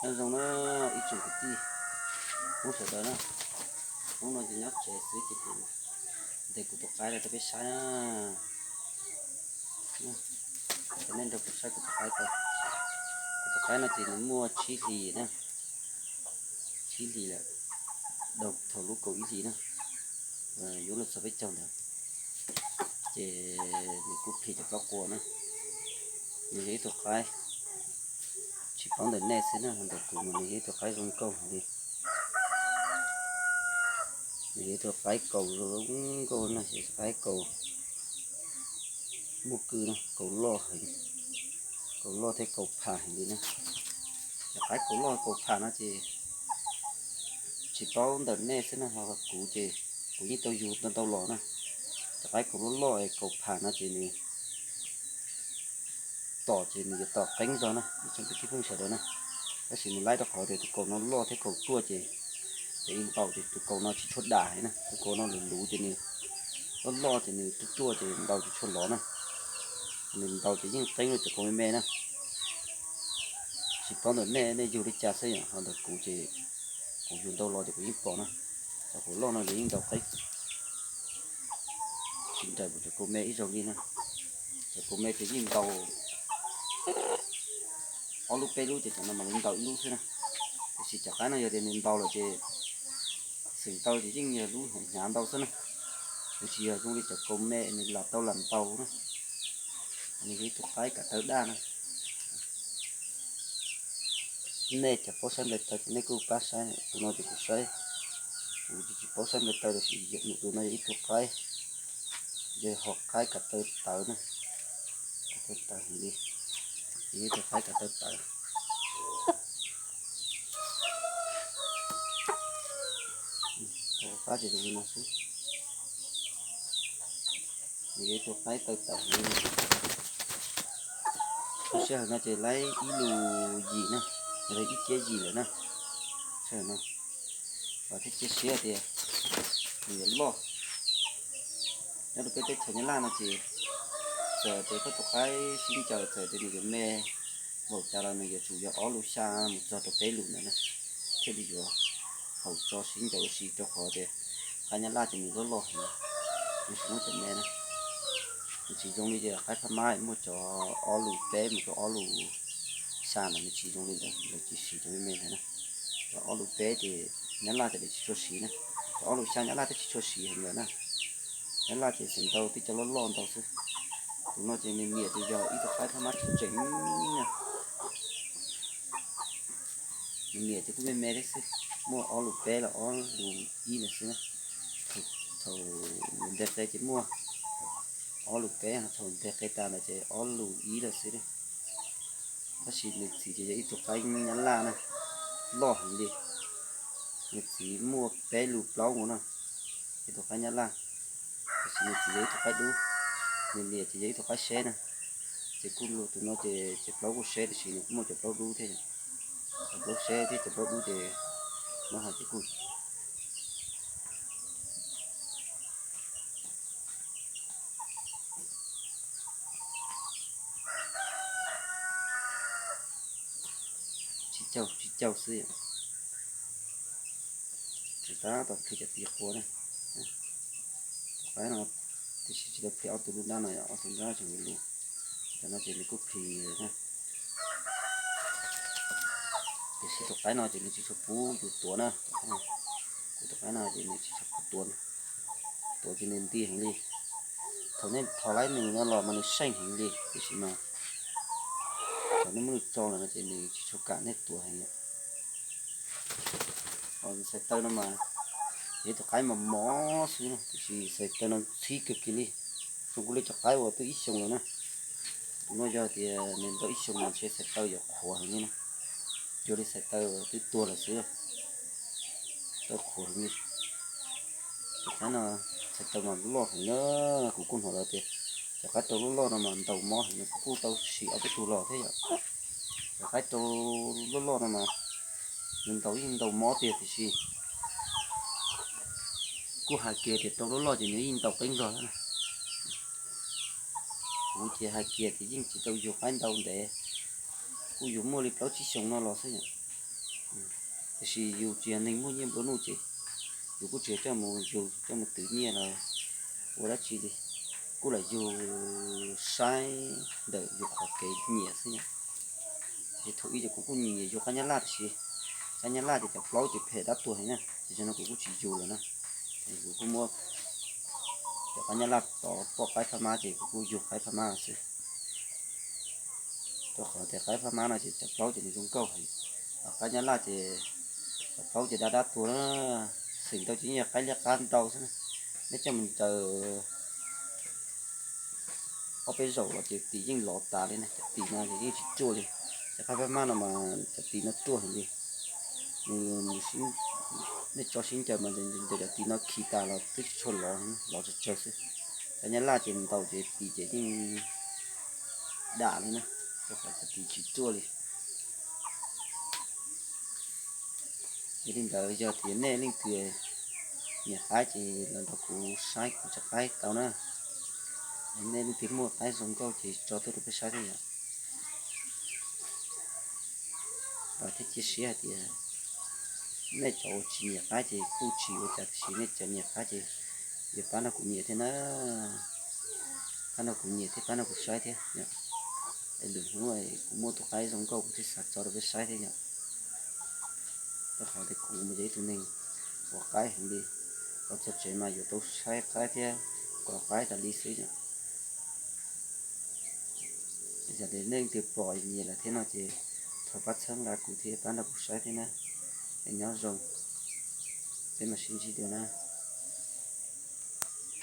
Nyob zoo na ib tsoom kwv tij Hmoob sawv daws na, hnub no ces nyob tsev xwb ces kuv ntes kuv tus qaib rau peb saib na. Cov nej nrog kuv saib kuv tus qaib tau. Kuv tus qaib no ces nws muaj tsib hlis na, tsib hlis lawm, dhau thaum lub kaum ib hlis na, yuav luag txog peb caug ntawd. Ces nws kuj phim cov plaub qua na. Nws yog ib tug qaib tsis paub ntawm nej xwb na, ntawm kuv mas nws yog ib tug qaib zoo nkauj li. Nws yog ib tug qaib kaus zoo nkauj na, yog qaib kaus muaj kwj na, kaus loj heev, kaus loj thiab kaus pham heev li na. Cov qaib kaus loj kaus pham no ces tsis paub ntawm nej xwb na, ho kuv ces kuv yeej tau yug ntau ntau los na. Cov qaib kaus loj loj kaus pham no ces nws tom ces nws yuav tom qeeb zog na, ib tsoom kwv tij phooj ywg sawv daws na. Tab sis nws laib rau qhov tias tus kaus no loj thiab kaus ruaj ces, ces ntaus ces tus kaus no tsis tshua dam heev na, tus kaus no luv luv ces nws loj loj ces nws ruaj ruaj ces ntaus tsis tshua lov na. Nws ntaus ces yeej qeeb rau cov kaus me me na. Tsis paub ntawm nej, nej yug li cas xwb yom, ho ntawm kuv ces kuv yug ntau los ces kuv yeej pom na. Cov kaus loj no ces yeej ntaus qeeb tsis nraim cov kaus me ib zaug li na. Cov kaus me ces yeej ntaus ob lub peb lub ces cov no mas nws ntaus ib lub xwb na. Tiam sis cov qaib no yog tias nws ntaus lawm ces xeem tau ces yeej yog lub hnyav ntau xwb na. Nws tsis yog zoo li cov kaus me nws lam tau lam ntaus na. Nws yog ib tug qaib kav taw daj na. Nej cov paub saib nplai taw ces nej kuj pab saib, tus no ces kuv saib, kuv tsis paub saib nplai taw tab sis tus no yog ib tug qaib, yog ho qaib kav taw tawv na, kav taw tawv heev li, yog ib tug qaib kav taw tawv. Qab ces zoo li no xwb. Nws yog ib tug qaib taw tawv heev li. Lub sij hawm no ces laib ib lus yim na, ib ciab yim lawm na. Sij hawm no, vam thiab cia siab tias nws yuav loj. Nyob rau peb teb chaws Nyab Laj no ces txawm tias koj tus qaib sib ncaws txawm tias nws yuav me npaum cas los nws yuav tsum yog ob lus xya mus txog rau peb lus ntawd na, thiaj li yuav haum tso sib ncaws ua si rau qhov tias qaib Nyab Laj ces nws loj loj heev, nws tsis muaj cov me na. Nws tsis zoo li tias qaib phab mab muaj cov ob lus peb mus rau ob lus xya ntawd, nws tsis zoo li ntawd, lawv tsis siv cov me me ntawd na. Cov ob lus peb ces Nyab Laj ces lawv tsis tshua siv na, cov ob lus xya Nyab Laj twb tsis tshua siv heev lawm na. Nyab Laj ces xeem ntau tib co loj loj ntau xwb. Tus no ces nws niam ces yog ib tug qaib phab mab tseem tseem na. Nws niam ces kuj me me thiab xwb, muaj ob lus peb los ob lus ib lawm xwb na. Thaum nws nteg qe ces muaj ob lus peb, thaum nteg qe tas ntawd ces ob lus ib lawm xwb. Tab sis nws txiv ces yog ib tug qaib Nyab Laj na, loj heev li. Nws txiv muaj peb lus plaub mus na, ib tug qaib Nyab Laj. Tab sis nws txiv yog ib tug qaib dub, nws niam ces yog ib tug qaib seb na. Ces kuj tus no ces cov plaub kuj seb tab sis nws kuj muaj cov plaub dub thiab, cov plaub seb thiab cov plaub dub ces no hais ces kuj tsib caug tsib caug xwb. Tseem tab tom plhis cov tis qua na. Tus qaib no tiam sis tsis tau plhis ob tug lub nrab no, ob tug nrab tseem lus lus. Cov no ces nws kuj plhis na. Tiam sis tus qaib no ces nws tsis tshua pub yus tuav na. Kuv tus qaib no ces nws tsis tshua pub tuav, tuav ces nws nti heev li. Thaum nej thov laib nws no los mas nws seej heev li, tiam sis mas thaum nej muab nws tso lawm no ces nws tsis tshua kam nej tuav heev li. Xais taw no mas yog ib tug qaib mos mos xwb na, tiam sis xais taw no txhib kawg kiag li. Zoo kuj li cov qaib uas twb ib xyoos lawm na. Tus no yog tias nws ntau ib xyoos mas ntshe xais taw yuav qhuav heev li na. Cuag li xais taw twb tuag lawm xwb, taw qhuav heev li. Cov qaib no xais taw mas loj heev na, kuv kuj hnov lawv tias cov qaib rau loj loj no mas ntaus mob heev, kuv kuj tau sim ob peb tug los thiab yom. Cov qaib rau loj loj no mas nws ntaus yeej ntaus mob tiag tiam sis kuj hais kiag tias rau loj loj ces nws yeej ntaus qeeb zog na. Kuv ces hais kiag tias yeej tsis tau yug qaib ntau ntev, Kuj yug muaj li plaub tsib xyoos no los xwb yom. Tiam sis yus tsis yog neeg muaj nyiaj nplua nuj ces yus kuj tsis coj mus yug coj mus twv nyiaj los ua dab tsi li. Kuj lam yug saib ntawm yus qhov kev nyiam xwb yom. Ces thaum ub ces kuv kuj nyiam yug qaib nyab laj tiam sis qaib nyab laj ces cov plaub ces phem dab tuag heev na, ces no kuv kuj tsis yug lawm na. Kuv kuj muab cov qaib nyab laj tov poj qaib phab mab ces kuv kuj yug qaib phab mab xwb. Rau qhov tias qaib phab mab no ces cov plaub ces nws zoo nkauj heev, qaib nyab laj ces cov plaub ces dab dab tuag na, xeem ntau ces yeej yog qaib liab qab ntau xwb na. Nej coj mus ncaws ob peb zaug los ces tis yeej lov tas li na, cov tis no ces yeej tsis ruaj li. Cov qaib phab mab no mas cov tis no ruaj heev li. Nws mus sib, nej tso sib ncaws mas ncaws cov tis no khi tas los twb tsis tshua lov, lov tsawg tsawg xwb. Qaib nyab laj ces ntaus ces tis ces yeej dam li na, rau qhov cov tis tsis ruaj li. Yog li ntawd yog tias nej leej twg nyiam qaib ces los nrog kuv saib kuv cov qaib tau na. Nej leej twg muaj qaib zoo nkauj ces tso tuaj rau peb saib thiab yom. Vam thiab cia siab hais tias nej cov uas tsis nyiam qaib ces kuj tsis ua cas, tiam sis nej cov nyiam qaib ces yuav pab nrog kuv nyiam thiab na, pab nrog kuv nyiam thiab pab nrog kuv saib thiab. Es lwm hnub kuv muaj tus qaib zoo nkauj kuv thiaj xav tso rau peb saib thiab yom. Rau qhov tias kuv mas yog ib tug neeg ua qaib heev li, los txog tsev mas yuav tau saib qaib thiab kov qaib tas li xwb yom. Yog tias nej leej twg pom nyiam lawm thiab no ces thov pab txhawb nqa kuv thiab pab nrog kuv saib thiab na. Es nyob zoo, peb mam sib ntsib dua na.